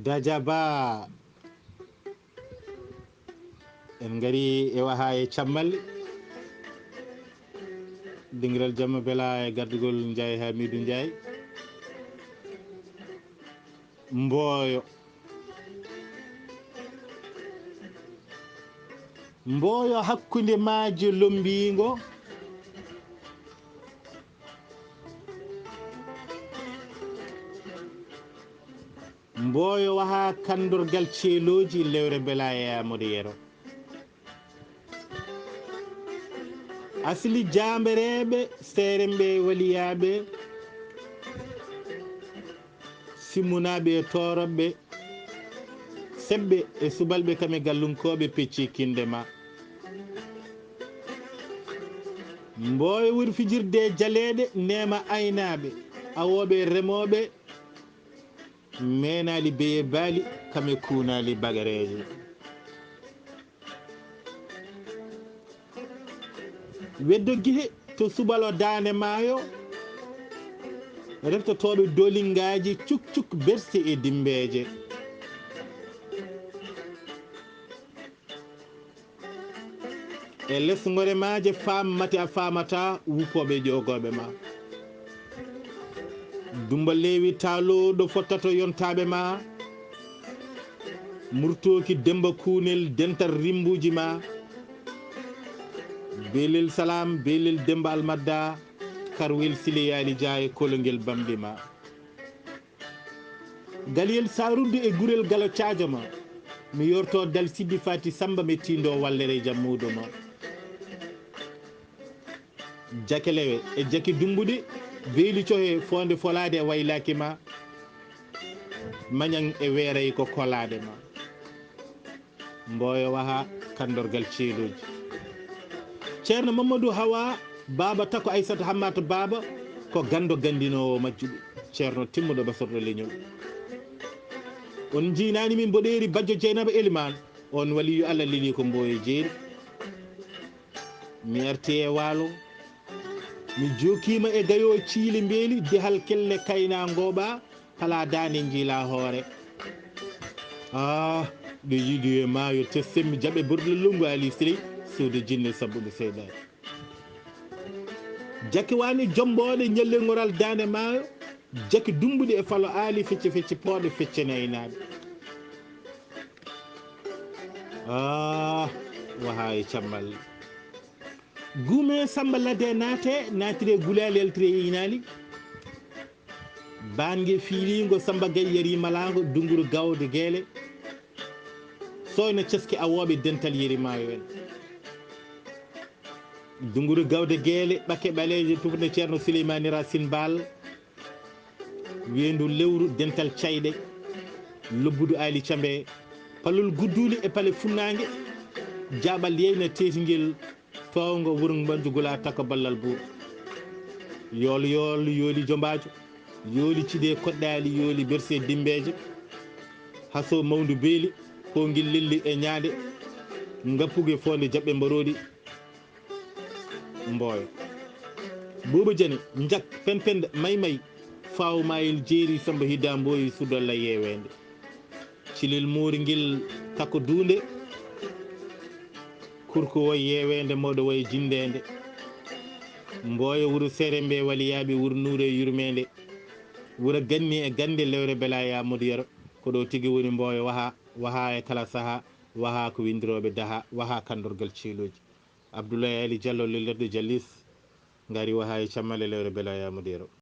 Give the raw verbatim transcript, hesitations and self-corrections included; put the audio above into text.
Dajaba. En ngari e waha e cammalle. Dingiral jamma bela e gardugol Njaay Hamidu Njaay. Mbooyo. Mbooyo hakkunde maaje lombiingo. Mbooyo waha kandorgal ceelooji lewre bela e Amadou Yero. Asli jaambereeɓe, seeremɓe, waliyaaɓe, simmunaaɓe e tooroɓe, seɓɓe e subalɓe kam e gallunkooɓe pecci kinde ma. Mbooyo woni fijirde jaleeɗe, neema aynaaɓe, awooɓe e remooɓe, meenaali beye baali, kam e kuunaali bagareeje. Weddo gihe to subalo daande maayo, reftotooɓe dolingaaji cuk cuk berse e dimbeeje. E les ngoremaaje faam mate a faamata wuppooɓe ƴoogooɓe ma. Dumba leewi taalooɗo fottato yontaaɓe ma. Murtooki demba kuunel dental rimbuuji ma. Beelel salaam, beelel demba almadda, karwel sileyaali jaaye kolongel bamɗi ma. Galiyel saarudde e gurel galo caajo ma. Mi yorto dal siddi fati samba mi tindo wallere jammuudo ma. Jakelewe e jaki dumbuɗi, beeli cohe foonde folaade e waylaaki ma, mañan e weeray ko kolaade ma. Mbooyo waha kandorgal ceeluuji. Ceerno Mamadou Hawa, Baaba Tako Aysata Hammata Baaba, ko ganndo ganndinoowo majjuɓe. Ceerno timmuɗo basorɗo leñol. On njiinaani min mboɗeeri Bajjo Jeynaba Elimaan, on waliyu Allah leli ko Mbooyo jeeri. Mi arti e waalo, mi jookiima e gayo ciili mbeeli, dehal kelle kayna ngooɓa, pala daande njiila hoore. Ah, ɗo yiɗi e maayo tessen mi jaɓe burɗe lungu Ali Sirey, suudu jinne sabbude seyɗaani. Jaki wani jomboɗe ñellel ngoral daande maayo, jaki dumbuɗe e falo aali fecce fecce pooɗe fecce naynaaɓe. Ah, waha e cammalle. Guume Samba Ladde naate, naatire gulaali, altire e inaali. Baange fiiliingo Samba Gay yari malaango, dunguru gawde geele. Soyna ceski awooɓe dental yeri maayo en. Dunguru gawde geele, ɓakke ɓaleeje tufnde Ceerno Suleymaani Racine Baal. Weendu lewru dental cayɗe, lobbudu aali cambe, palol gudduuli e pale funnaange, jaaɓal yeyna teetingel, toowngo wurngo mbanju gula takko ballal buur. Yool yool yooli jombaajo, yooli ciɗe koɗɗaali, yooli berse dimbeeje, haso mawndu beeli, kongil lelli e ñaande, ngappuge foonde jaɓɓe mbaroodi, Mbooyo. Buuba Jani, njak, penpende, maymay, faaw maayel jeeri, Samba Hidda Mbooyo, sudalla yeeweende. Cilel moori ngel tako duunde, kurko woy yeeweende, mawɗo woy jinndeende. Mbooyo wuro seere mbe waliyaaɓe, wuro nuure yurmeende. Wuro ganni e gannde lewre belaa yaa Modu Yero. Ko ɗo tigi woni Mbooyo waha, waha e kala saha, waha ko windirooɓe daha, waha kandorgal ceeluuji. Abdoulaye Ali Diallo, lellerɗo Jallis, ngari waha e cammalle lewre belaa yaa Modu Yero.